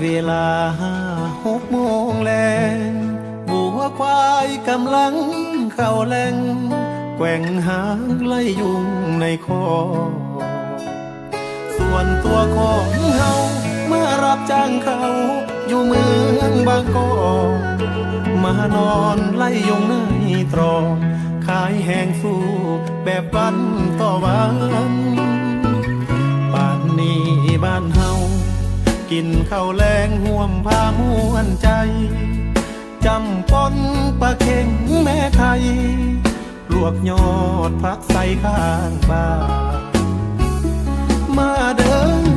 ເວລາຫ້າຫົກໂມງແລງ ວັວຄວາຍກຳລັງເຂົ້າແລງ ແກວ່ງຫາງໄລ່ຍຸງໃນຄອກ. ສ່ວນຕົວຂອງເຮົາ ມາຮັບຈ້າງເຂົາຢູ່ເມືອງບາງກອກ ມານອນໄລ່ຍຸງໃນຕຣອກ ຂາຍແຮງສູ້ແບບວັນຕໍ່ວັນ. ປານນີ້ບ້ານເຮົາ ກິນເຂົ້າແລງຮ່ວມພາມ່ວນໃຈ ຈ້ຳປົ່ນປາເຄັງແມ່ໄຂ່ ລວກຍອດຜັກໃສ່ຂ້າງບ້ານ. ມາເດີ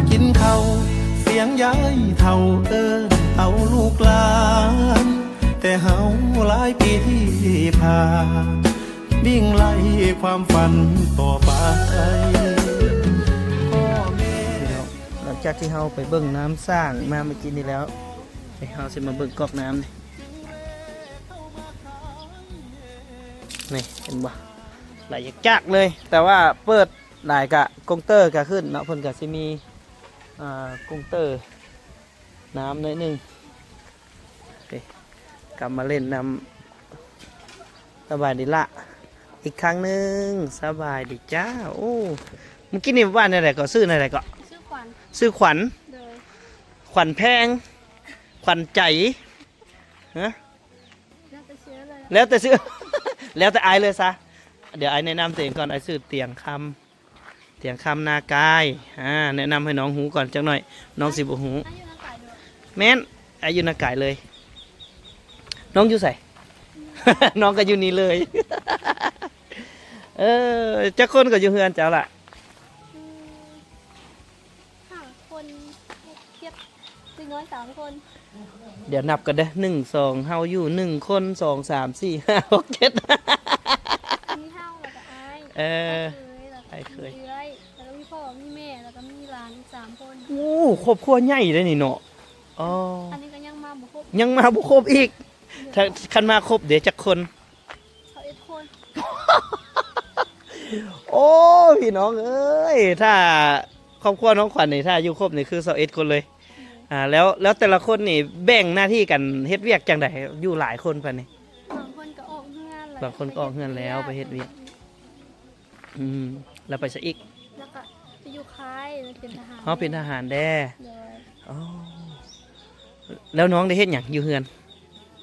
ກິນເຂົ້າ ສຽງຍາຍເຖົ້າເອີ້ນເອົາລູກຫຼານ ແຕ່ເຮົາຫຼາຍປີທີ່ຜ່ານ ວິ່ງໄລ່ຄວາມຝັນຕໍ່ໄປ. ພໍ່ແມ່ ຫຼັງຈາກທີ່ເຮົາໄປເບິ່ງນ້ຳສ້າງມາເມື່ອກີ້ນີ້ແລ້ວ ນີ້ເຮົາຊິມາເບິ່ງກອກນ້ຳນີ້ ນີ້ເຫັນບໍ່? ໄຫຼຈັກໆເລີຍ ແຕ່ວ່າເປີດຫຼາຍກະກົງເຕີກະຂຶ້ນເນາະ ເພິ່ນກະຊິມີ ອ່າ ກົງເຕີນ້ຳໜ້ອຍໜຶ່ງ. ເອີ ກັບມາຫຼິ້ນນຳ ສະບາຍດີລະ ອີກຄັ້ງໜຶ່ງ ສະບາຍດີຈ້າ. ໂອ້ ມື້ກີ້ນີ້ວ່າແນວໃດເກາະ? ຊື່ແນວໃດເກາະ? ຊື່ຂວັນ ຊື່ຂວັນ ໂດຍ ຂວັນແພງ ຂວັນໃຈ ຮະ? ແລ້ວແຕ່ຊື່ເລີຍ ແລ້ວແຕ່ຊື່ ແລ້ວແຕ່ອ້າຍເລີຍຊະ. ດຽວອ້າຍແນະນຳຕົວເອງກ່ອນ ອ້າຍຊື່ຕຽງຄຳ ຕຽງຄຳນາກາຍ ອາ ແນະນຳໃຫ້ນ້ອງຮູ້ກ່ອນຈັກໜ້ອຍ ນ້ອງຊິບໍ່ຮູ້. ອ້າຍຢູ່ນາກາຍເດີ ແມ່ນ ອ້າຍຢູ່ນາກາຍເລີຍ. ນ້ອງຢູ່ໃສ? ນ້ອງກໍຢູ່ນີ້ເລີຍ. ເອີ ຈັກຄົນກໍຢູ່ເຮືອນເຈົ້າລະ? ອືມ ຫ້າຄົນ ເຈັດ ເດັກນ້ອຍສາມຄົນ. ດຽວນັບກັນເດີ ໜຶ່ງ ສອງ ເຮົາຢູ່ໜຶ່ງຄົນ ສອງ ສາມ ສີ່ ຫ້າ ຫົກ ເຈັດ ມີເຮົາ ແລ້ວກໍອ້າຍ ເອີ ອ້າຍເຂີຍ ແລ້ວກໍ ອ້າຍເຂີຍ ເອື້ອຍ ແລ້ວກໍມີພໍ່ ມີແມ່ ແລ້ວກໍມີຫຼານອີກສາມຄົນ. ໂອ້ ຄອບຄົວໃຫຍ່ເດ້ນີ້ເນາະ. ອໍ ອັນນີ້ກໍຍັງມາບໍ່ຄົບ ຍັງມາບໍ່ຄົບອີກ. ໂດຍ ຖ້າ ຄັນມາຄົບເດ ຈັກຄົນ? ຊາວເອັດຄົນ. ໂອ້ ພີ່ນ້ອງເອີຍ ຖ້າຄອບຄົວນ້ອງຂວັນນີ້ ຖ້າຢູ່ຄົບນີ້ຄືຊາວເອັດຄົນເລີຍ. ອືມ ອ່າ ແລ້ວ ແລ້ວແຕ່ລະຄົນນີ້ແບ່ງໜ້າທີ່ກັນເຮັດວຽກຈັ່ງໃດ? ຢູ່ຫຼາຍຄົນປານນີ້? ບາງຄົນກໍອອກເຮືອນ ບາງຄົນກໍອອກເຮືອນແລ້ວໄປເຮັດວຽກ. ອືມ ແລ້ວໄປໃສອີກ? ແລ້ວກໍໄປຢູ່ຄ້າຍ ເປັນທະຫານ. ເຮົາເປັນທະຫານແດ່. ໂດຍ. ອໍ ແລ້ວນ້ອງໄດ້ເຮັດຫຍັງຢູ່ເຮືອນ?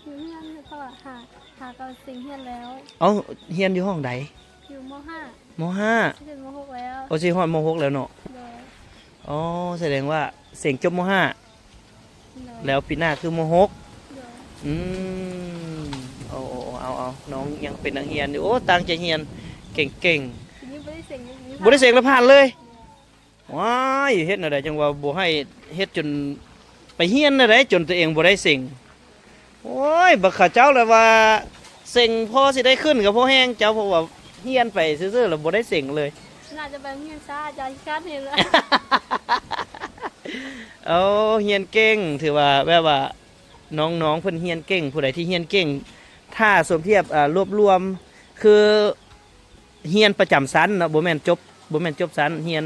ຢູ່ເຮືອນ ເພາະວ່າຫາ ຫາກໍເສັງຮຽນແລ້ວ. ເອົ້າ ຮຽນຢູ່ຫ້ອງໃດ? ຢູ່ ມໍຫ້າ ມໍຫ້າ ຊິຂຶ້ນ ມໍຫົກແລ້ວ. ໂອ້ ຊິຮອດ ມໍຫົກແລ້ວເນາະ. ໂດຍ. ອໍ ສະແດງວ່າເສັງຈົບ ມໍຫ້າ ໂດຍ ແລ້ວປີໜ້າຄື ມໍຫົກ. ໂດຍ. ອືມ ໂອ້ ເອົາ ເອົາ ເອົາ ນ້ອງຍັງເປັນນັກຮຽນຢູ່. ໂອ້ ຕັ້ງໃຈຮຽນເກັ່ງໆ. ນີ້ບໍ່ໄດ້ເສັງ ບໍ່ໄດ້ເສັງແລ້ວຜ່ານເລີຍ. ໂດຍ. ວ້າຍ ເຮັດແນວໃດຈັ່ງວ່າບໍ່ໃຫ້ເຮັດ ຈົນໄປຮຽນແນວໃດຈົນຕົວເອງບໍ່ໄດ້ເສັງ? ໂອ້ຍ ບັກເຂົາເຈົ້າລະວ່າເສັງພໍຊິໄດ້ຂຶ້ນກໍພໍແຮງເຈົ້າ ເພາະວ່າຮຽນໄປຊື່ໆລະບໍ່ໄດ້ເສັງເລີຍ. ໜ້າຈະໄປໂຮງຮຽນຊ້າ ອາຈານຂີ້ຄ້ານເຫັນລະ. ໂອ້ ຮຽນເກັ່ງ ຖືວ່າແບບວ່ານ້ອງໆເພິ່ນຮຽນເກັ່ງ. ຜູ້ໃດທີ່ຮຽນເກັ່ງ ຖ້າສົມທຽບ ອາ ລວບລວມ ຄື ຮຽນປະຈຳຊັ້ນເນາະ ບໍ່ແມ່ນຈົບ ບໍ່ແມ່ນຈົບຊັ້ນ ຮຽນ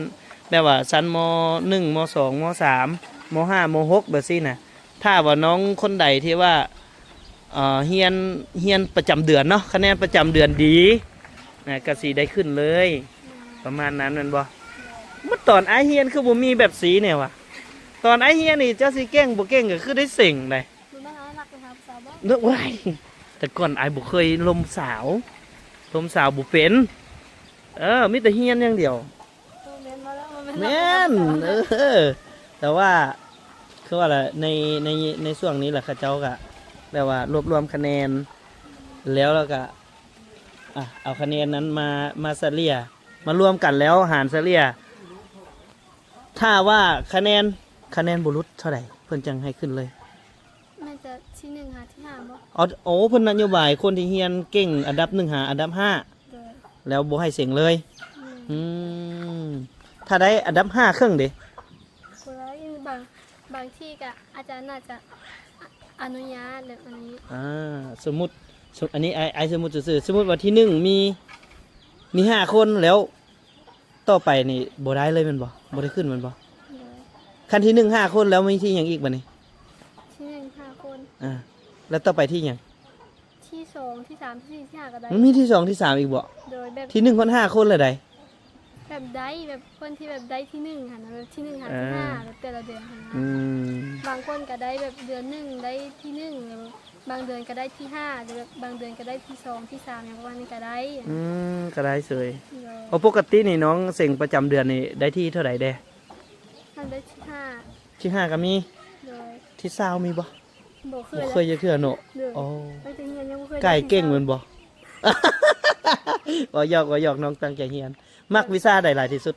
ແບບວ່າຊັ້ນ ມໍໜຶ່ງ ມໍສອງ ມໍສາມ ມໍຫ້າ ມໍຫົກ ແບບຊີ້ນະ. ຖ້າວ່ານ້ອງຄົນໃດທີ່ວ່າ ເອີ ຮຽນ ຮຽນປະຈຳເດືອນເນາະ ຄະແນນປະຈຳເດືອນດີນະ ກະຊິໄດ້ຂຶ້ນເລີຍ ປະມານນັ້ນແມ່ນບໍ່? ມາຕອນອ້າຍຮຽນຄືບໍ່ມີແບບຊີ້ແນວວະ? ຕອນອ້າຍຮຽນນີ້ເຈົ້າຊິເກັ່ງບໍ່ເກັ່ງກໍຄືໄດ້ເສັງໃດ. ບໍ່ແມ່ນເຮົາລັກໄປຫາຜູ້ສາວບໍ່? ເນາະ ໂອ້ຍ ແຕ່ກ່ອນອ້າຍບໍ່ເຄີຍລົມສາວ ລົມສາວບໍ່ເປັນ. ເອີ ມີແຕ່ຮຽນຢ່າງດຽວ. ບໍ່ແມ່ນບໍ່ລະ ບໍ່ແມ່ນ ແມ່ນ ລັກໄປຫາຜູ້ສາວ. ເອີ ແຕ່ວ່າ ຄືວ່າລະ ໃນ ໃນ ໃນຊ່ວງນີ້ລະ ເຂົາເຈົ້າກະແບບວ່າລວບລວມຄະແນນ ແລ້ວ ແລ້ວກະ ອ່າ ເອົາຄະແນນນັ້ນມາ ມາສະເລ່ຍ ມາລວມກັນແລ້ວຫານສະເລ່ຍ. ຖ້າວ່າຄະແນນ ຄະແນນບໍ່ຫຼຸດເທົ່າໃດ ເພິ່ນຈັ່ງໃຫ້ຂຶ້ນເລີຍ? ໜ້າຈະທີໜຶ່ງຫາທີຫ້າບໍ່? ອໍ ໂອ້ ເພິ່ນນະໂຍບາຍຄົນທີ່ຮຽນເກັ່ງອັນດັບໜຶ່ງຫາອັນດັບຫ້າ ໂດຍ ແລ້ວບໍ່ໃຫ້ເສັງເລີຍ. ແມ່ນ. ອືມ ຖ້າໄດ້ອັນດັບຫ້າເຄິ່ງເດ? ບໍ່ໄດ້ ບາງ ບາງທີ່ກະອາຈານໜ້າຈະອະ ອະນຸຍາດແບບອັນນີ້. ອ່າ ສົມມຸດ ສົມ ອັນນີ້ອ້າຍ ອ້າຍສົມມຸດຊື່ໆ ສົມມຸດວ່າທີໜຶ່ງມີ ມີຫ້າຄົນແລ້ວ ຕໍ່ໄປນີ້ບໍ່ໄດ້ເລີຍແມ່ນບໍ່? ບໍ່ໄດ້ຂຶ້ນແມ່ນບໍ່? ໂດຍ. ຄັນທີໜຶ່ງຫ້າຄົນແລ້ວມີທີຫຍັງອີກບາດນີ້? ອ່າ ແລ້ວຕໍ່ໄປທີຫຍັງ? ທີສອງ ທີສາມ ທີສີ່ ທີຫ້າກໍໄດ້. ມັນມີທີສອງ ທີສາມອີກບໍ່? ໂດຍ ແບບທີໜຶ່ງຮອດຫ້າຄົນລະໃດ? ແບບໄດ້ ແບບຄົນທີ່ແບບໄດ້ທີໜຶ່ງຫັ້ນນະ ແບບທີໜຶ່ງຫາທີຫ້າ ເອີ ແບບແຕ່ລະເດືອນຫັ້ນນະ. ອືມ ບາງຄົນກໍໄດ້ແບບເດືອນໜຶ່ງໄດ້ທີໜຶ່ງ ຫຼືບາງເດືອນກໍໄດ້ທີຫ້າ ຫຼືແບບບາງເດືອນກໍໄດ້ທີສອງ ທີສາມ ຫຍັງປະມານນີ້ກໍໄດ້. ອືມ ກໍໄດ້ເສີຍ. ໂດຍ ໂອ ປົກກະຕິນີ້ນ້ອງເສັງປະຈຳເດືອນນີ້ໄດ້ທີເທົ່າໃດແດ່? ມັນໄດ້ທີຫ້າ. ທີຫ້າກໍມີ? ໂດຍ ທີຊາວມີບໍ່? ບໍ່ເຄີຍ ບໍ່ເຄີຍຈັກເທື່ອເນາະ. ໂດຍ ໂອ້ ໄປແຕ່ຮຽນຍັງບໍ່ເຄີຍໄດ້ທີຊາວ. ກາຍເກັ່ງແມ່ນບໍ່? ເວົ້າຫຍອກ ເວົ້າຫຍອກ ນ້ອງຕັ້ງໃຈຮຽນ. ມັກວິຊາໃດຫຼາຍທີ່ສຸດ?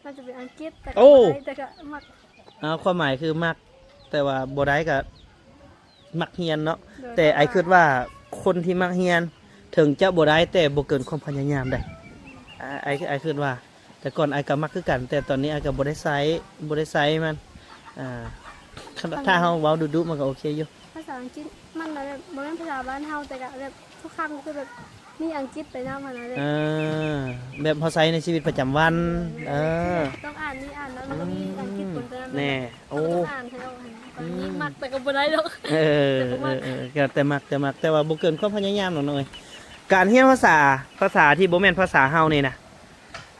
ມັນຈະເປັນອັງກິດ ແຕ່ກໍ ໂອ້ ບໍ່ໄດ້ ແຕ່ກໍມັກ. ອ່າ ຄວາມໝາຍຄືມັກ ແຕ່ວ່າບໍ່ໄດ້ກໍມັກຮຽນເນາະ. ໂດຍ ແຕ່ອ້າຍຄິດວ່າຄົນທີ່ມັກຮຽນ ເຖິງຈະບໍ່ໄດ້ ແຕ່ບໍ່ເກີນຄວາມພະຍາຍາມໃດ໋. ອ້າຍ ອ້າຍ ອ້າຍຄິດວ່າ ແຕ່ກ່ອນອ້າຍກໍມັກຄືກັນ ແຕ່ຕອນນີ້ອ້າຍກໍບໍ່ໄດ້ໃຊ້ ບໍ່ໄດ້ໃຊ້ມັນ. ອ່າ ຖ້າເຮົາເວົ້າດຸໆ ມັນກໍໂອເຄຢູ່. ພາສາອັງກິດມັນນະ ແບບບໍ່ແມ່ນພາສາບ້ານເຮົາ ແຕ່ກະແບບທຸກຄັ້ງຄືແບບມີອັງກິດໄປນຳຫັ້ນນະ. ເອີ ແບບເຮົາໃຊ້ໃນຊີວິດປະຈຳວັນ. ເອີ ຕ້ອງອ່ານ ນີ້ອ່ານເນາະ ແລ້ວກໍມີອັງກິດປົນໄປນຳ. ແນ່ ໂອ້ ອ່ານໃຫ້ອອກຫັ້ນນະ. ອືມ ນີ້ມັກແຕ່ກໍບໍ່ໄດ້ດອກ. ເອີ ແຕ່ກໍມັກ ເອີ ເອີ ກໍແຕ່ມັກ ແຕ່ມັກ ແຕ່ວ່າບໍ່ເກີນຄວາມພະຍາຍາມດອກນ້ອງເອີຍ. ການຮຽນພາສາ ພາສາທີ່ບໍ່ແມ່ນພາສາເຮົານີ້ນະ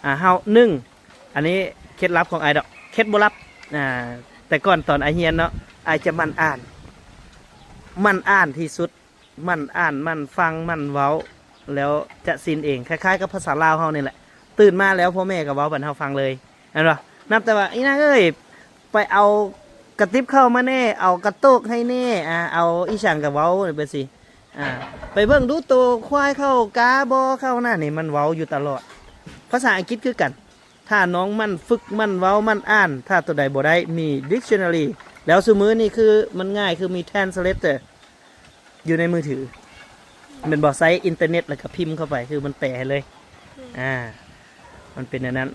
ອ່າ ເຮົາ ໜຶ່ງ ອັນນີ້ເຄັດລັບຂອງອ້າຍດອກ ເຄັດບໍ່ລັບ. ອ່າ ແຕ່ກ່ອນຕອນອ້າຍຮຽນເນາະ ອ້າຍຈະໝັ່ນອ່ານ ໝັ່ນອ່ານທີ່ສຸດ ໝັ່ນອ່ານ ໝັ່ນຟັງ ໝັ່ນເວົ້າ ແລ້ວຈະຊິນເອງ. ຄ້າຍໆກັບພາສາລາວເຮົານີ້ແຫຼະ ຕື່ນມາແລ້ວພໍ່ແມ່ກໍເວົ້າບັດເຮົາຟັງເລີຍ ແມ່ນບໍ່? ນັບແຕ່ວ່າ ອີນາງເອີຍ ໄປເອົາກະຕິບເຂົ້າມາແດ່ ເອົາກະໂຕກໃຫ້ແດ່ ອ່າ ເອົາອີ່ຫຍັງກໍເວົ້າແບບຊີ້. ອ່າ ໄປເບິ່ງດູໂຕຄວາຍເຂົ້າກາບໍ່ ເຂົ້ານະ ນີ້ມັນເວົ້າຢູ່ຕະຫຼອດ. ພາສາອັງກິດຄືກັນ ຖ້ານ້ອງໝັ່ນຝຶກ ໝັ່ນເວົ້າ ໝັ່ນອ່ານ ຖ້າໂຕໃດບໍ່ໄດ້ ມີດິກຊັນນາຣີ ແລ້ວຊຸມື້ນີ້ຄືມັນງ່າຍ ຄືມີແທຣນສະເລເຕີ ຢູ່ໃນມືຖື ແມ່ນບໍ່? ໃຊ້ອິນເຕີເນັດ ແລ້ວກໍພິມເຂົ້າໄປ ຄືມັນແປໃຫ້ເລີຍ. ອືມ ອ່າ ມັນເປັນແນວນັ້ນ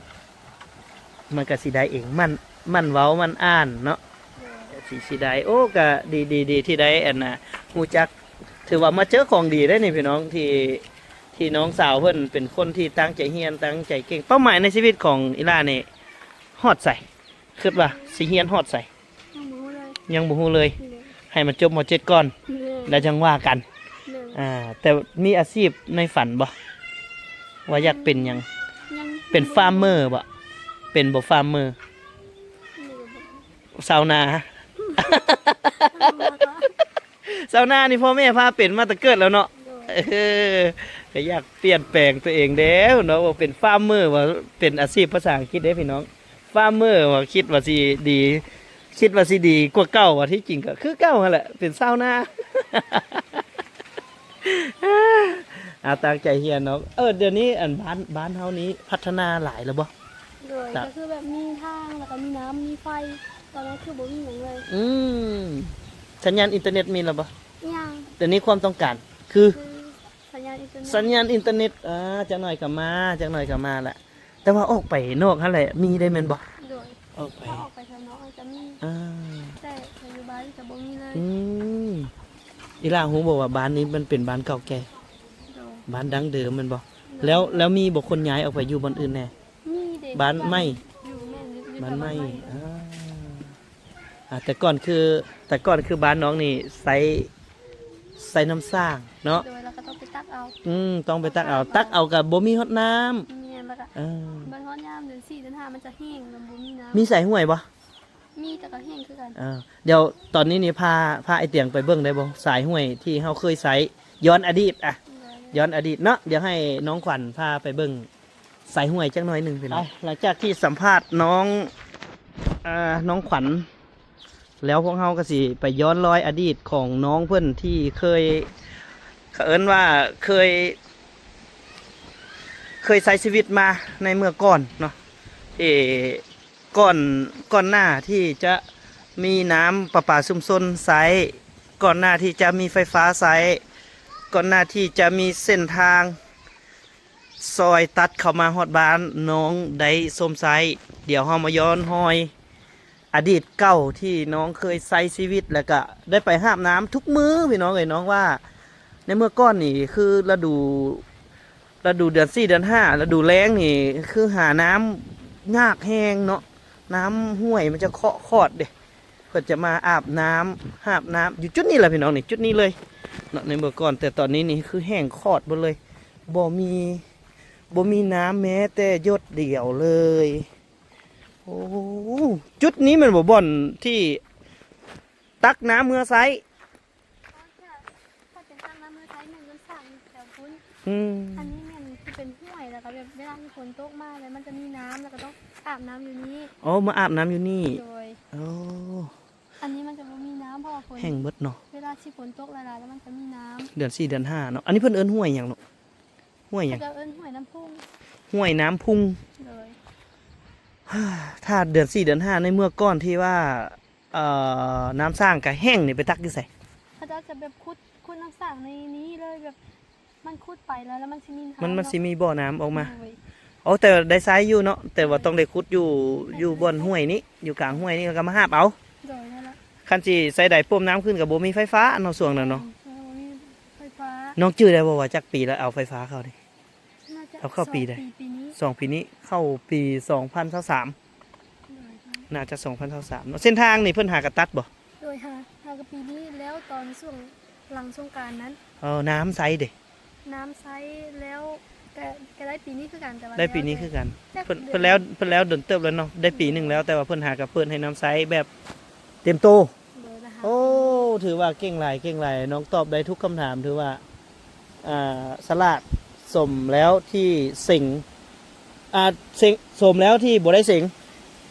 ມັນກໍຊິໄດ້ເອງ ໝັ່ນ ໝັ່ນເວົ້າ ໝັ່ນອ່ານເນາະ. ໂດຍ ກໍຊິ ຊິໄດ້. ໂອ້ ກໍດີ ດີ ດີທີ່ໄດ້ ອັນນ່າ ຮູ້ຈັກ ຖືວ່າມາເຈີຂອງດີໄດ໋ນີ້ພີ່ນ້ອງ ທີ່ ທີ່ນ້ອງສາວເພິ່ນເປັນຄົນທີ່ຕັ້ງໃຈຮຽນ ຕັ້ງໃຈເກັ່ງ. ເປົ້າໝາຍໃນຊີວິດຂອງອີ່ຫຼ້ານີ້ຮອດໃສ? ຄິດວ່າຊິຮຽນຮອດໃສ? ຍັງບໍ່ຮູ້ເລີຍ ຍັງບໍ່ຮູ້ເລີຍ. ໂດຍ ໃຫ້ມັນຈົບ ມໍເຈັດ ກ່ອນ. ໂດຍ ແລ້ວຈັ່ງວ່າກັນ. ໂດຍ ອ່າ ແຕ່ມີອາຊີບໃນຝັນບໍ່ ວ່າຢາກເປັນຫຍັງ? ຍັງ ເປັນຟາມເມີບໍ່? ເປັນບໍ່ຟາມເມີ? ໂດຍ ຊາວນາ. ຊາວນານີ້ພໍ່ແມ່ພາເປັນມາແຕ່ເກີດແລ້ວເນາະ. ໂດຍ ເອີ ກໍຢາກປ່ຽນແປງຕົວເອງແດ່ເນາະ ວ່າເປັນຟາມເມີ ວ່າເປັນອາຊີບພາສາອັງກິດເດ້ພີ່ນ້ອງ. ຟາມເມີ ວ່າຄິດວ່າຊິດີ ຄິດວ່າຊິດີກວ່າເກົ່າ ວ່າທີ່ຈິງກໍຄືເກົ່າຫັ້ນແຫຼະ ເປັນຊາວນາ. ອາ ຕັ້ງໃຈຮຽນເນາະ. ເອີ ດຽວນີ້ອັນບ້ານ ບ້ານເຮົານີ້ພັດທະນາຫຼາຍແລ້ວບໍ່? ໂດຍ ກໍຄືແບບມີທາງ ແລ້ວກໍມີນ້ຳ ມີໄຟ ຕອນນັ້ນຄືບໍ່ມີຫຍັງເລີຍ. ອືມ ສັນຍານອິນເຕີເນັດມີແລ້ວບໍ່? ຍັງ. ດຽວນີ້ຄວາມຕ້ອງການຄື ຄືສັນຍານອິນເຕີເນັດ ສັນຍານອິນເຕີເນັດ. ອ່າ ຈັກໜ່ອຍກໍມາ ຈັກໜ່ອຍກໍມາແຫຼະ. ແຕ່ວ່າອອກໄປນອກຫັ້ນແຫຼະມີໄດ້ແມ່ນບໍ່? ໂດຍ ອອກໄປ ຖ້າອອກໄປທາງນອກອາດຈະມີ. ອ່າ ແຕ່ຢູ່ບ້ານຈະບໍ່ມີເລີຍ. ອືມ ອີ່ຫຼ້າຮູ້ບໍ່ວ່າບ້ານນີ້ມັນເປັນບ້ານເກົ່າແກ່? ໂດຍ ບ້ານດັ້ງເດີມແມ່ນບໍ່? ໂດຍ ແລ້ວ ແລ້ວມີບໍ່ຄົນຍ້າຍອອກໄປຢູ່ບ່ອນອື່ນແດ່? ມີເດ ບ້ານໃໝ່ ຢູ່ແມ່ນ ຢູ່ ຢູ່ ບ້ານໃໝ່ ແຖວບ້ານໃໝ່. ອ່າ ອ່າ ແຕ່ກ່ອນຄື ແຕ່ກ່ອນຄືບ້ານນ້ອງນີ້ໃຊ້ ໃຊ້ນ້ຳສ້າງເນາະ. ໂດຍ ແລ້ວກໍຕ້ອງໄປຕັກເອົາ. ອືມ ຕ້ອງໄປຕັກເອົາ ຕັກເອົາກໍບໍ່ມີຮອດນ້ຳ. ແມ່ນ ແລ້ວກໍ ເອີ ເບິ່ງຮອດຍາມເດືອນສີ່ເດືອນຫ້າມັນຈະແຫ້ງ ມັນບໍ່ມີນ້ຳ. ມີສາຍຫ້ວຍບໍ່? ມີ ແຕ່ກໍແຫ້ງຄືກັນ. ເອີ ດຽວຕອນນີ້ນີ້ພາ ພາອ້າຍຕຽງໄປເບິ່ງໄດ້ບໍ່? ສາຍຫ້ວຍທີ່ເຮົາເຄີຍໃຊ້ ຍ້ອນອະດີດ ອ່ະ ໂດຍ ຍ້ອນອະດີດເນາະ. ດຽວໃຫ້ນ້ອງຂວັນພາໄປເບິ່ງ ສາຍຫ້ວຍຈັກໜ້ອຍໜຶ່ງພີ່ນ້ອງ. ຫຼັງຈາກທີ່ສຳພາດນ້ອງ ເອີ ນ້ອງຂວັນແລ້ວ ພວກເຮົາກໍຊິໄປຍ້ອນລອຍອະດີດຂອງນ້ອງເພິ່ນທີ່ເຄີຍ ເຂົາເອີ້ນວ່າເຄີຍ ເຄີຍໃຊ້ຊີວິດມາໃນເມື່ອກ່ອນເນາະ ທີ່ ກ່ອນ ກ່ອນໜ້າທີ່ຈະມີນ້ຳປະປາຊຸມຊົນໃຊ້, ກ່ອນໜ້າທີ່ຈະມີໄຟຟ້າໃຊ້, ກ່ອນໜ້າທີ່ຈະມີເສັ້ນທາງຊອຍຕັດເຂົ້າມາຮອດບ້ານ, ນ້ອງໄດ້ຊົມໃຊ້. ດຽວເຮົາມາຍ້ອນຮອຍອະດີດເກົ່າທີ່ນ້ອງເຄີຍໃຊ້ຊີວິດ ແລ້ວກະໄດ້ໄປຫາບນ້ຳທຸກມື້ ພີ່ນ້ອງເອີຍ. ນ້ອງວ່າໃນເມື່ອກ່ອນນີ້ຄືລະດູ ລະດູເດືອນສີ່ເດືອນຫ້າ ລະດູແລ້ງນີ້ຄືຫານ້ຳຍາກແຮງເນາະ, ນ້ຳຫ້ວຍມັນຈະເຄາະຂອດເດ້. ເພິ່ນຈະມາອາບນ້ຳ ຫາບນ້ຳຢູ່ຈຸດນີ້ແຫຼະພີ່ນ້ອງ ນີ້ ຈຸດນີ້ເລີຍເນາະ ໃນເມື່ອກ່ອນ. ແຕ່ຕອນນີ້ນີ້ຄືແຫ້ງຂອດເບິດເລີຍ ບໍ່ມີ ບໍ່ມີນ້ຳແມ້ແຕ່ຢົດດຽວເລີຍ. ໂອ້ ຈຸດນີ້ແມ່ນບໍ່ ບ່ອນທີ່ຕັກນ້ຳເມືອໃຊ້? ຖ້າ ຖ້າເປັນຕັກນ້ຳເມືອໃຊ້ແມ່ນມັນສ້າງແຖວພຸ້ນ. ອືມ ອັນນີ້ແມ່ນຊິເປັນຫ້ວຍ ແລ້ວກໍແບບເວລາທີ່ຝົນຕົກມາແລ້ວມັນຈະມີນ້ຳ ແລ້ວກໍຕ້ອງອາບນ້ຳຢູ່ນີ້. ອໍ ມາອາບນ້ຳຢູ່ນີ້. ໂດຍ. ໂອ້ ອັນນີ້ມັນຈະບໍ່ມີນ້ຳ ເພາະວ່າຝົນ ແຫ້ງເບິດເນາະ. ເວລາທີ່ຝົນຕົກຫຼາຍໆ ແລ້ວມັນຈະມີນ້ຳ. ເດືອນສີ່ເດືອນຫ້າເນາະ. ອັນນີ້ເພິ່ນເອີ້ນຫ້ວຍຫຍັງເນາະ? ຫ້ວຍຫຍັງ? ເຂົາເຈົ້າເອີ້ນຫ້ວຍນ້ຳພຸງ. ຫ້ວຍນ້ຳພຸງ. ໂດຍ. ຖ້າເດືອນສີ່ເດືອນຫ້າ ໃນເມື່ອກ່ອນທີ່ວ່າ ເອີ ນ້ຳສ້າງກະແຫ້ງນີ້ ໄປຕັກຢູ່ໃສ? ເຂົາເຈົ້າຈະແບບຂຸດ ຂຸດນ້ຳສ້າງໃນນີ້ເລີຍ ແບບມັນຂຸດໄປແລ້ວ ແລ້ວມັນຊິມີນ້ຳ ມັນ ມັນຊິມີບໍ່ນ້ຳອອກມາ. ໂດຍ. ໂອ້ ແຕ່ໄດ້ໃຊ້ຢູ່ເນາະ ແຕ່ວ່າຕ້ອງໄດ້ຂຸດຢູ່ ຢູ່ບ່ອນຫ້ວຍນີ້ ຢູ່ກາງຫ້ວຍນີ້ ແລ້ວກໍມາຫາບເອົາ. ໂດຍ ນັ້ນລະ. ຄັນຊິໃຊ້ໃດປົມນ້ຳຂຶ້ນກໍບໍ່ມີໄຟຟ້າເນາະ ຊ່ວງນັ້ນເນາະ. ແມ່ນ ບໍ່ມີໄຟຟ້າ. ນ້ອງຈື່ໄດ້ບໍ່ວ່າຈັກປີແລ້ວເອົາໄຟຟ້າເຂົ້ານີ້? ໜ້າຈະ ເອົາເຂົ້າປີໃດ? ສອງປີ ປີນີ້ ສອງປີນີ້ ເຂົ້າປີສອງພັນຊາວສາມ. ໂດຍ. ໜ້າຈະສອງພັນຊາວສາມເນາະ. ເສັ້ນທາງນີ້ເພິ່ນຫາກະຕັດບໍ່? ໂດຍ. ຫາ ຫາກະປີນີ້ແລ້ວ ຕອນຊ່ວງຫຼັງສົງການນັ້ນ. ເອີ ນ້ຳໃຊ້ເດ? ນ້ຳໃຊ້ແລ້ວ ກະ ກະໄດ້ປີນີ້ຄືກັນ ແຕ່ວ່າ ໄດ້ປີນີ້ຄືກັນ. ເພິ່ນ ເພິ່ນແລ້ວ ເພິ່ນແລ້ວດົນເຕີບແລ້ວເນາະ ໄດ້ປີໜຶ່ງແລ້ວ ແຕ່ວ່າເພິ່ນຫາກະເປີດໃຫ້ນ້ຳໃຊ້ແບບເຕັມໂຕ. ໂດຍ. ໂອ້ ຖືວ່າເກັ່ງຫຼາຍ ເກັ່ງຫຼາຍ ນ້ອງຕອບໄດ້ທຸກຄຳຖາມ ຖືວ່າ ອ່າ ສະຫຼາດ ສົມແລ້ວທີ່ເສັງ ອ່າ ເສັງ ສົມແລ້ວທີ່ບໍ່ໄດ້ເສັງ.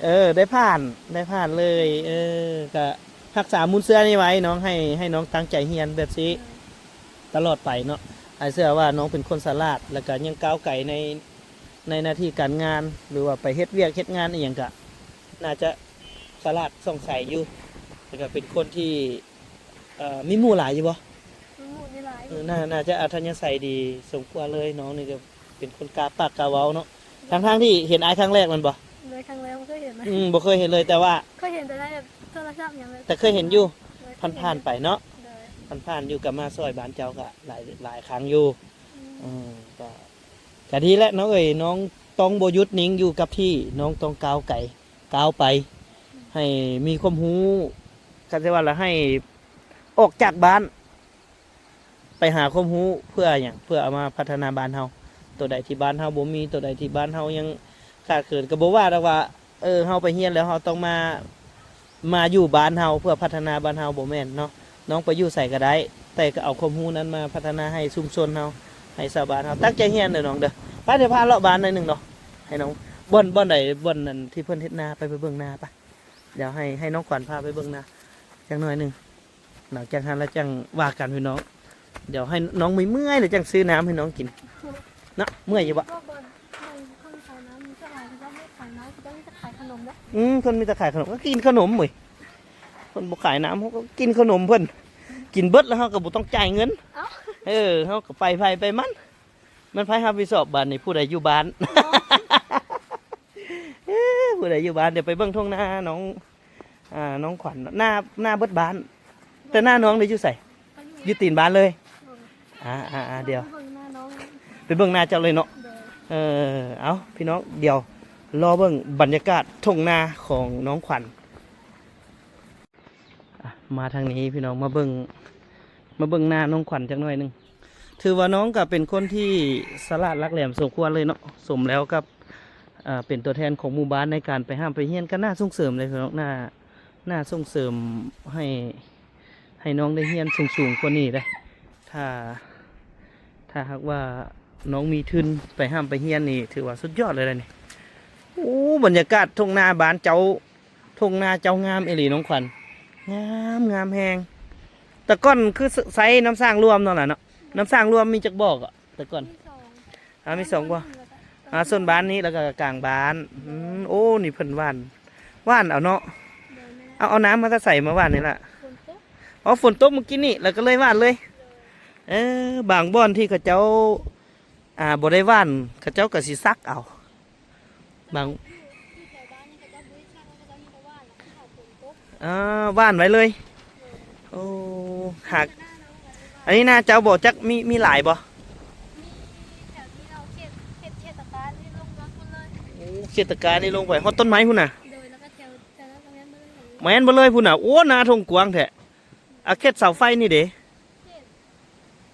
ເອີ ໄດ້ຜ່ານ ໄດ້ຜ່ານເລີຍ. ເອີ ກະຮັກສາມູນເຊື້ອນີ້ໄວ້ ນ້ອງ ໃຫ້ ໃຫ້ນ້ອງຕັ້ງໃຈຮຽນແບບນີ້ ໂດຍ ຕະຫຼອດໄປເນາະ. ອ້າຍເຊື່ອວ່ານ້ອງເປັນຄົນສະຫຼາດ ແລ້ວກະຍັງກ້າວໄກໃນ ໃນໜ້າທີ່ການງານ ຫຼືວ່າໄປເຮັດວຽກເຮັດງານອີ່ຫຍັງກະ ໜ້າຈະສະຫຼາດສ່ອງໃສຢູ່ ແລ້ວກະເປັນຄົນທີ່ ເອີ ມີໝູ່ຫຼາຍຢູ່ບໍ່? ມີໝູ່ຫຼາຍ. ເອີ ໜ້າ ໜ້າຈະອັດທະຍາໄສດີສົມຄວນເລີຍ. ນ້ອງນີ້ກໍເປັນຄົນກ້າປາກກ້າເວົ້າເນາະ ທັງໆທີ່ເຫັນອ້າຍຄັ້ງແລກແມ່ນບໍ່? ໂດຍ. ຄັ້ງແລກ ບໍ່ເຄີຍເຫັນເລີຍ. ອືມ ບໍ່ເຄີຍເຫັນເລີຍ ແຕ່ວ່າ ເຄີຍເຫັນແຕ່ໃນແບບໂທລະສັບຫຍັງແບບ ແຕ່ເຄີຍເຫັນຢູ່ ເຄີຍເຫັນ ຜ່ານໆໄປເນາະ. ໂດຍ. ຜ່ານໆຢູ່ ກໍມາຊ່ອຍບ້ານເຈົ້າກໍຫຼາຍ ຫຼາຍຄັ້ງຢູ່. ອືມ ອືມ ກໍ ກໍດີແຫຼະນ້ອງເອີຍ ນ້ອງຕ້ອງບໍ່ຢຸດນິ່ງຢູ່ກັບທີ່ ນ້ອງຕ້ອງກ້າວໄກ ກ້າວໄປ ໃຫ້ມີຄວາມຮູ້ ຄັນຊິວ່າລະ ໃຫ້ອອກຈາກບ້ານ ໄປຫາຄວາມຮູ້. ເພື່ອຫຍັງ? ເພື່ອເອົາມາພັດທະນາບ້ານເຮົາ. ໂຕໃດທີ່ບ້ານເຮົາບໍ່ມີ ໂຕໃດທີ່ບ້ານເຮົາຍັງຂາດເຂີນ ກໍບໍ່ວ່າດອກວ່າ ເອີ ເຮົາໄປຮຽນແລ້ວເຮົາຕ້ອງມາ ມາຢູ່ບ້ານເຮົາເພື່ອພັດທະນາບ້ານເຮົາ ບໍ່ແມ່ນເນາະ. ນ້ອງໄປຢູ່ໃສກໍໄດ້ ແຕ່ກໍເອົາຄວາມຮູ້ນັ້ນມາພັດທະນາໃຫ້ຊຸມຊົນເຮົາ ໃຫ້ຊາວບ້ານເຮົາ. ຕັ້ງໃຈຮຽນເດີນ້ອງເດີ. ໄປ ດຽວພາເລາະບ້ານໜ້ອຍໜຶ່ງເນາະ ໃຫ້ນ້ອງ ບ່ອນ ບ່ອນໃດ ບ່ອນນັ້ນທີ່ເພິ່ນເຮັດນາ ໄປ ໄປເບິ່ງນາ ໄປ. ດຽວໃຫ້ ໃຫ້ນ້ອງຂວັນພາໄປເບິ່ງນາຈັກໜ້ອຍໜຶ່ງ. ຫຼັງຈາກຫັ້ນແລ້ວຈັ່ງວ່າກັນພີ່ນ້ອງ. ດຽວໃຫ້ນ້ອງເມື່ອຍໆ ແລ້ວຈັ່ງຊື້ນ້ຳໃຫ້ນ້ອງກິນເນາະ. ເມື່ອຍຢູ່ບໍ່? ອືມ ເພິ່ນມີແຕ່ຂາຍຂະໜົມ ເຮົາກໍກິນຂະໜົມເວີຍ. ເພິ່ນບໍ່ຂາຍນ້ຳ ເຮົາກໍກິນຂະໜົມເພິ່ນ. ກິນເບິດແລ້ວເຮົາກໍບໍ່ຕ້ອງຈ່າຍເງິນ. ເອີ ເຮົາກໍໄປໃຜໄປມັນ. ແມ່ນໃຜຮັບຜິດຊອບບາດນີ້? ຜູ້ໃດຢູ່ບ້ານ? ເອີ ຜູ້ໃດຢູ່ບ້ານ? ດຽວໄປເບິ່ງທົ່ງນານ້ອງ ອ່າ ນ້ອງຂວັນ ນາ ນາເບິດບ້ານ. ແຕ່ນານ້ອງນີ້ຢູ່ໃສ? ຢູ່ຕີນບ້ານເລີຍ. ອ່າໆໆ ດຽວໄປເບິ່ງນາເຈົ້າເລີຍເນາະ. ເອີ ເອົາ ພີ່ນ້ອງ ດຽວລໍເບິ່ງບັນຍາກາດທົ່ງນາຂອງນ້ອງຂວັນ. ອ່ະ ມາທາງນີ້ພີ່ນ້ອງ ມາເບິ່ງ ມາເບິ່ງໜ້ານ້ອງຂວັນຈັກໜ້ອຍໜຶ່ງ. ຖືວ່ານ້ອງກໍເປັນຄົນທີ່ສະຫຼາດຫຼັກແຫຼມສົມຄວນເລີຍເນາະ ສົມແລ້ວກັບ ເປັນຕົວແທນຂອງໝູ່ບ້ານໃນການໄປຮ່ຳໄປຮຽນ ກໍໜ້າສົ່ງເສີມເລີຍພີ່ນ້ອງ. ໜ້າ ໜ້າສົ່ງເສີມໃຫ້ ໃຫ້ນ້ອງໄດ້ຮຽນສູງໆກວ່ານີ້ເດ້. ຖ້າ ຖ້າຫາກວ່ານ້ອງມີທຶນໄປຮ່ຳໄປຮຽນນີ້ ຖືວ່າສຸດຍອດເລີຍນະນີ້. ໂອ້ ບັນຍາກາດທົ່ງນາບ້ານເຈົ້າ ທົ່ງນາເຈົ້າງາມອີ່ຫຼີນ້ອງຂວັນ ງາມ ງາມແຮງ. ແຕ່ກ່ອນຄື ໃຊ້ ໃຊ້ນ້ຳສ້າງລວມເນາະລະເນາະ. ນ້ຳສ້າງລວມມີຈັກບໍ່ເກາະແຕ່ກ່ອນ? ມີສອງ ອ່າ ມີສອງບໍ່? ອ່າ ສ່ວນບ້ານນີ້ ແລ້ວກໍກາງບ້ານ. ອືມ ໂອ້ ນີ້ເພິ່ນຫວ່ານ ຫວ່ານເອົາເນາະ. ເອົາ ເອົານ້ຳມາແຕ່ໃສມາຫວ່ານນີ້ລະ? ຝົນຕົກ ອໍ ຝົນຕົກມື້ກີ້ນີ້ ແລ້ວກໍເລີຍຫວ່ານເລີຍ. ເອີ ບາງບ່ອນທີ່ເຂົາເຈົ້າ ອ່າ ບໍ່ໄດ້ຫວ່ານ ເຂົາເຈົ້າກໍຊິຊັກເອົາ. ບາງ ເອີ ຫວ່ານໄວ້ເລີຍ. ໂອ້ ຫາກ ອັນນີ້ນາເຈົ້າບໍ່ຈັກມີ ມີຫຼາຍບໍ່? ມີແຖວທີ່ເຮົາເຂດ ເຂດ ເຂດຕະການີ້ລົງມາພຸ້ນເລີຍ. ໂອ້ ເຂດຕະການີ້ລົງໄປຮອດຕົ້ນໄມ້ພຸ້ນນະ. ໂດຍ ແລ້ວກໍແຖວ ແຖວນັ້ນກໍແມ່ນເບິດເລີຍ. ແມ່ນເບິດເລີຍພຸ້ນນະ. ໂອ້ ນາທົ່ງກວ້າງແທ້. ອາ ເຂດເສົາໄຟນີ້ເດ? ເຂດ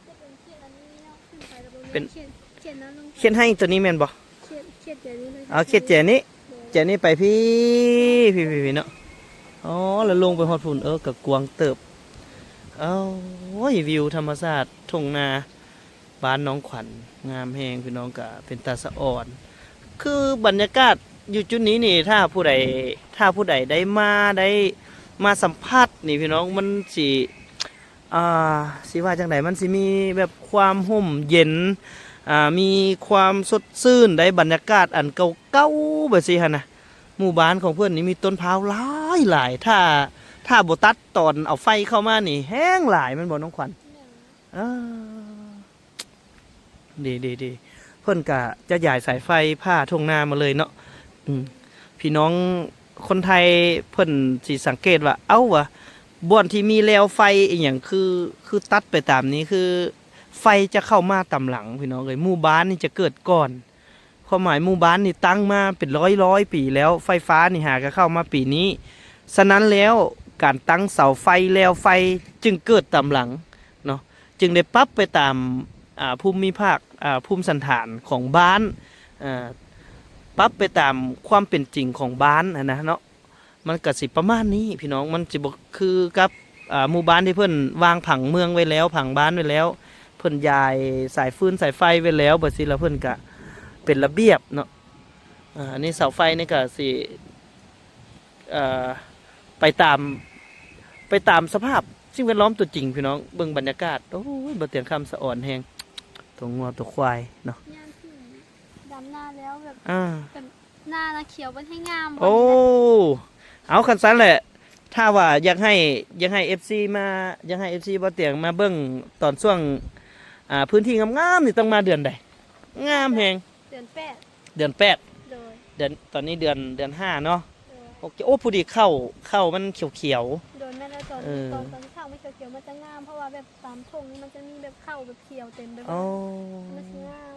ຈະເປັນເຂດອັນນີ້ເນາະ ຂຶ້ນໄປແລ້ວບໍ່ແມ່ນ ເປັນ ເຂດ ເຂດນັ້ນລົງໄປ ເຂດໄຮ່ຕົວນີ້ແມ່ນບໍ່? ເຂດ ເຂດແຈນີ້ເລີຍ ເອົາ ເຂດແຈນີ້ ໂດຍ ແຈນີ້ໄປພີ້ ພີ້ ພີ້ ພີ້ເນາະ. ອໍ ແລ້ວລົງໄປຮອດພຸ້ນ ເອີ ກໍກວ້າງເຕີບ. ໂອ້ຍ ວິວທຳມະຊາດທົ່ງນາ ບ້ານໜອງຂວັນ ງາມແຮງພີ່ນ້ອງ ກະເປັນຕາສະອອນ. ຄືບັນຍາກາດຢູ່ຈຸດນີ້ນີ້ ຖ້າຜູ້ໃດ ຖ້າຜູ້ໃດໄດ້ມາ ໄດ້ມາສຳຜັດນີ້ພີ່ນ້ອງ ມັນຊິ ອ່າ ຊິວ່າຈັ່ງໃດ ມັນຊິມີແບບຄວາມຮົ່ມເຢັນ ອ່າ ມີຄວາມສົດຊື່ນໃດ ບັນຍາກາດອັນເກົ່າໆ ແບບຊີ້ຫັ້ນນະ. ໝູ່ບ້ານຂອງເພິ່ນນີ້ມີຕົ້ນພ້າວຫຼາຍໆ ຖ້າ ຖ້າບໍ່ຕັດຕອນເອົາໄຟເຂົ້າມານີ້ແຮງຫຼາຍ ແມ່ນບໍ່ນ້ອງຂວັນ? ແມ່ນ. ເອີ ດີໆໆ ເພິ່ນກະຈະຢາຍສາຍໄຟຜ່າທົ່ງນາມາເລີຍເນາະ. ອືມ ພີ່ນ້ອງຄົນໄທເພິ່ນຊິສັງເກດວ່າ ເອົ້າ ວ່າບ່ອນທີ່ມີແລວໄຟອີ່ຫຍັງ ຄື ຄືຕັດໄປຕາມນີ້ ຄືໄຟຈະເຂົ້າມາຕາມຫຼັງ ພີ່ນ້ອງເອີຍ. ໝູ່ບ້ານນີ້ຈະເກີດກ່ອນ. ຄວາມໝາຍໝູ່ບ້ານນີ້ຕັ້ງມາເປັນຮ້ອຍໆປີແລ້ວ, ໄຟຟ້ານີ້ຫາກະເຂົ້າມາປີນີ້. ສະນັ້ນແລ້ວ ການຕັ້ງເສົາໄຟແລວໄຟຈຶ່ງເກີດຕາມຫຼັງເນາະ, ຈຶ່ງໄດ້ປັບໄປຕາມ ອ່າ ພູມມີພາກ ອ່າ ພູມສັນຖານຂອງບ້ານ, ອ່າ ປັບໄປຕາມຄວາມເປັນຈິງຂອງບ້ານຫັ້ນນະເນາະ. ມັນກະຊິປະມານນີ້ພີ່ນ້ອງ, ມັນຊິບໍ່ຄືກັບ ອ່າ ໝູ່ບ້ານທີ່ເພິ່ນວາງຜັງເມືອງໄວ້ແລ້ວ, ຜັງບ້ານໄວ້ແລ້ວ, ເພິ່ນຢາຍສາຍຟືນສາຍໄຟໄວ້ແລ້ວ ແບບຊີ້ລະ ເພິ່ນກະເປັນລະບຽບເນາະ. ອ່າ ອັນນີ້ເສົາໄຟນີ້ກະຊິ ເອີ ໄປຕາມ ໄປຕາມສະພາບສິ່ງແວດລ້ອມຕົວຈິງພີ່ນ້ອງ. ເບິ່ງບັນຍາກາດ ໂອ້ຍ ບໍ່ຕຽງຄຳສະອອນແຮງ ຕົວງົວຕົວຄວາຍເນາະ. ຍາມທີ່ດຳນາແລ້ວແບບ ອ່າ ເປັນ ໜ້ານະຂຽວເບິ່ງໃຫ້ງາມ. ໂອ້ ເອົາ ຄັນຊັ້ນແຫຼະ ຖ້າວ່າຢາກໃຫ້ ຢາກໃຫ້ເອັຟຊີມາ ຢາກໃຫ້ເອັຟຊີບໍ່ຕຽງມາເບິ່ງຕອນຊ່ວງ ອ່າ ພື້ນທີ່ງາມໆນີ້ ຕ້ອງມາເດືອນໃດ? ງາມແຮງ. ເດືອນແປດ. ເດືອນແປດ. ໂດຍ. ເດືອນ ຕອນນີ້ເດືອນ ເດືອນຫ້າເນາະ. ໂດຍ. ໂອເຄ. ໂອ້ ພໍດີເຂົ້າ ເຂົ້າມັນຂຽວໆ. ໂດຍ ແມ່ນແລ້ວ. ຕອນ ເອີ ຕອນ ຕອນທີ່ເຂົ້າມັນຂຽວໆ ມັນຈະງາມ ເພາະວ່າແບບຕາມທົ່ງນີ້ມັນຈະມີແບບເຂົ້າແບບຂຽວເຕັມໄປໝົດ. ອໍ ມັນຊິງາມ.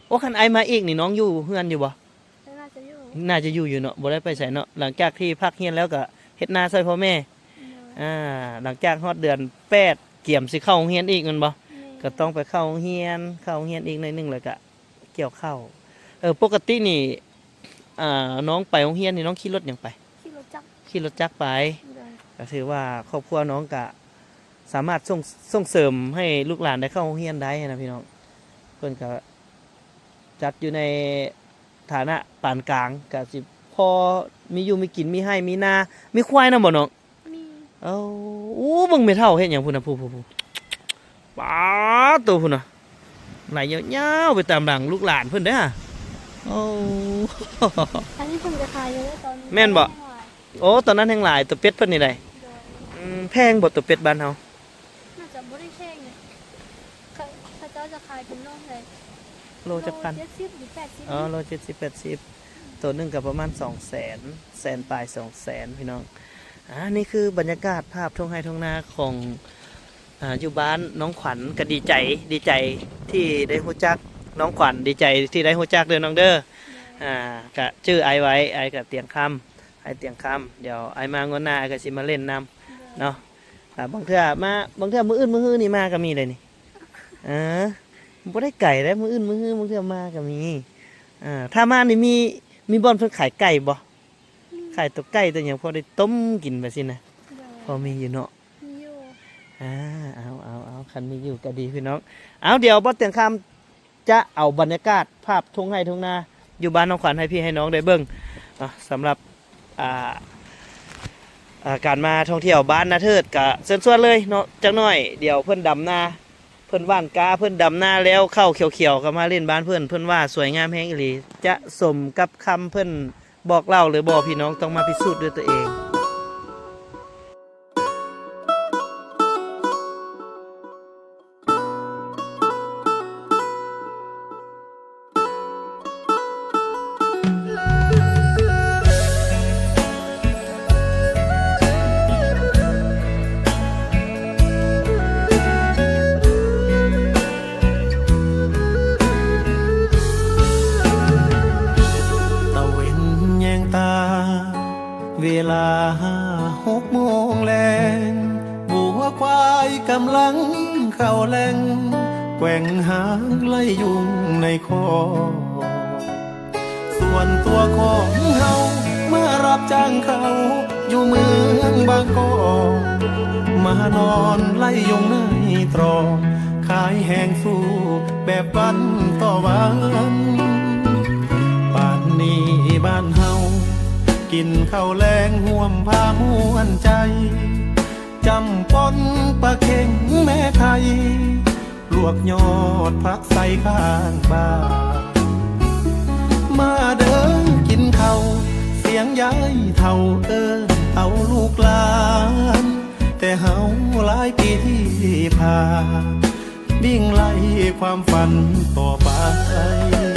ໂອ້ ຄັນອ້າຍມາອີກນີ້ ນ້ອງຢູ່ເຮືອນຢູ່ບໍ່? ໜ້າຈະຢູ່ ໜ້າຈະຢູ່ຢູ່ເນາະ ບໍ່ໄດ້ໄປໃສເນາະ. ຫຼັງຈາກທີ່ພັກຮຽນແລ້ວກໍເຮັດນາຊ່ວຍພໍ່ແມ່. ໂດຍ. ອ່າ ຫຼັງຈາກຮອດເດືອນແປດ ກຽມຊິເຂົ້າໂຮງຮຽນອີກແມ່ນບໍ່? ແມ່ນ. ກໍຕ້ອງໄປເຂົ້າໂຮງຮຽນ ເຂົ້າໂຮງຮຽນອີກໜ້ອຍໜຶ່ງ ແລ້ວກໍກ່ຽວເຂົ້າ. ເອີ ປົກກະຕິນີ້ ອ່າ ນ້ອງໄປໂຮງຮຽນນີ້ ນ້ອງຂີ່ລົດຫຍັງໄປ? ຂີ່ລົດຈັກ. ຂີ່ລົດຈັກໄປ. ໂດຍ. ກໍຖືວ່າຄອບຄົວນ້ອງກໍສາມາດສົ່ງ ສົ່ງເສີມໃຫ້ລູກຫຼານໄດ້ເຂົ້າໂຮງຮຽນໄດ້ນະພີ່ນ້ອງ. ເພິ່ນກໍ ຈັດຢູ່ໃນຖານະປານກາງ ກະຊິພໍມີຢູ່ມີກິນ ມີໄຮ່ມີນາ ມີຄວາຍນຳບໍ່ນ້ອງ? ມີ. ເອົາ ໂອ້ ເບິ່ງແມ່ເຖົ້າເຮັດຫຍັງພຸ້ນນະ ຜູ້ໆໆ ປາດໂຕພຸ້ນນະ ໄຫຼຍາວໆໄປຕາມຫຼັງລູກຫຼານເພິ່ນເດ້. ໂອ້ ອັນນີ້ເພິ່ນກະຂາຍຢູ່ເດ້ຕອນນີ້. ແມ່ນບໍ່? ໂອ້ ຕອນນັ້ນແຮງຫຼາຍ ໂຕເປັດເພິ່ນນີ້ໃດ. ໂດຍ. ອືມ ແພງບໍ່ໂຕເປັດບ້ານເຮົາ? ໜ້າຈະບໍ່ໄດ້ແພງເດ ເຂົາ ເຂົາເຈົ້າຈະຂາຍເປັນໂລເທົ່າໃດ? ໂລຈັກພັນ? ໂລເຈັດສິບຫຼືແປດສິບ. ອໍ ໂລເຈັດສິບແປດສິບ ໂຕໜຶ່ງກໍປະມານສອງແສນ ແສນປາຍສອງແສນ ພີ່ນ້ອງ. ອ່າ ນີ້ຄືບັນຍາກາດພາບທົ່ງໄຮ່ທົ່ງນາຂອງ ອ່າ ຢູ່ບ້ານນ້ອງຂວັນ ກໍດີໃຈ ດີໃຈທີ່ໄດ້ຮູ້ຈັກນ້ອງຂວັນ ດີໃຈທີ່ໄດ້ຮູ້ຈັກເດີນ້ອງເດີ. ອ່າ ກະຈື່ອ້າຍໄວ້ ອ້າຍກະຕຽງຄຳ ອ້າຍຕຽງຄຳ ດຽວອ້າຍມາງວດໜ້າ ອ້າຍກໍຊິມາຫຼິ້ນນຳເນາະ. ອ່າ ບາງເທື່ອມາ ບາງເທື່ອມື້ອື່ນມື້ຮືນີ້ມາກໍມີເດ້ນີ້. ເອີ ບໍ່ໄດ້ໄກເດ້ ມື້ອື່ນມື້ຮືບາງເທື່ອມາກໍມີ. ອ່າ ຖ້າມານີ້ມີ ມີບ່ອນເພິ່ນຂາຍໄກ່ບໍ່? ຂາຍຕົວໄກ່ຕົວຫຍັງ ພໍໄດ້ຕົ້ມກິນໄປຊີ້ນະ. ໂດຍ. ພໍມີຢູ່ເນາະ? ມີຢູ່. ອ່າ ເອົາ ເອົາ ເອົາ ຄັນມີຢູ່ກໍດີພີ່ນ້ອງ. ເອົາ ດຽວບໍ່ຕຽງຄຳ ຈະເອົາບັນຍາກາດພາບທົ່ງໄຮ່ທົ່ງນາຢູ່ບ້ານນ້ອງຂວັນໃຫ້ພີ່ໃຫ້ນ້ອງໄດ້ເບິ່ງເນາະ. ສຳລັບ ອ່າ ອ່າ ການມາທ່ອງທ່ຽວບ້ານນາເທີດກະເຊີນຊວນເລີຍເນາະ. ຈັກໜ້ອຍດຽວເພິ່ນດຳນາ ເພິ່ນຫວ່ານກ້າ ເພິ່ນດຳນາແລ້ວ ເຂົ້າຂຽວໆ ກໍມາຫຼິ້ນບ້ານເພິ່ນ ເພິ່ນວ່າສວຍງາມແຮງອີ່ຫຼີ. ຈະສົມກັບຄຳເພິ່ນ ບອກເລົ່າຫຼືບໍ່ ພີ່ນ້ອງຕ້ອງມາພິສູດດ້ວຍຕົວເອງ. ຕາເວັນແຍງຕາ ເວລາ ກຳລັງເຂົ້າແລ້ງ ແກວ່ງຫາງໄລ່ຍຸງໃນຄໍ. ສ່ວນຕົວຂອງເຮົາ ມາຮັບຈ້າງເຂົ້າຢູ່ເມືອງບາງກອກ ມານອນໄລ່ຍຸງໃນຕຣອກ ຂາຍແຮງສູ້ແບບວັນຕໍ່ວັນ. ປານນີ້ບ້ານເຮົາ ກິນເຂົ້າແລງຮ່ວມພາມ່ວນໃຈ ຈ້ຳປ່ອນປາເຄັງແມ່ໄຂ່ ລວກຍອດຜັກໃສ່ຂ້າງບ້ານ. ມາເດີກິນເຂົ້າ ສຽງຍາຍເຖົ້າເອີ້ນເອົາລູກຫຼານ ແຕ່ເຮົາຫຼາຍປີທີ່ຜ່ານ ວິ່ງໄລ່ຄວາມຝັນຕໍ່ໄປ.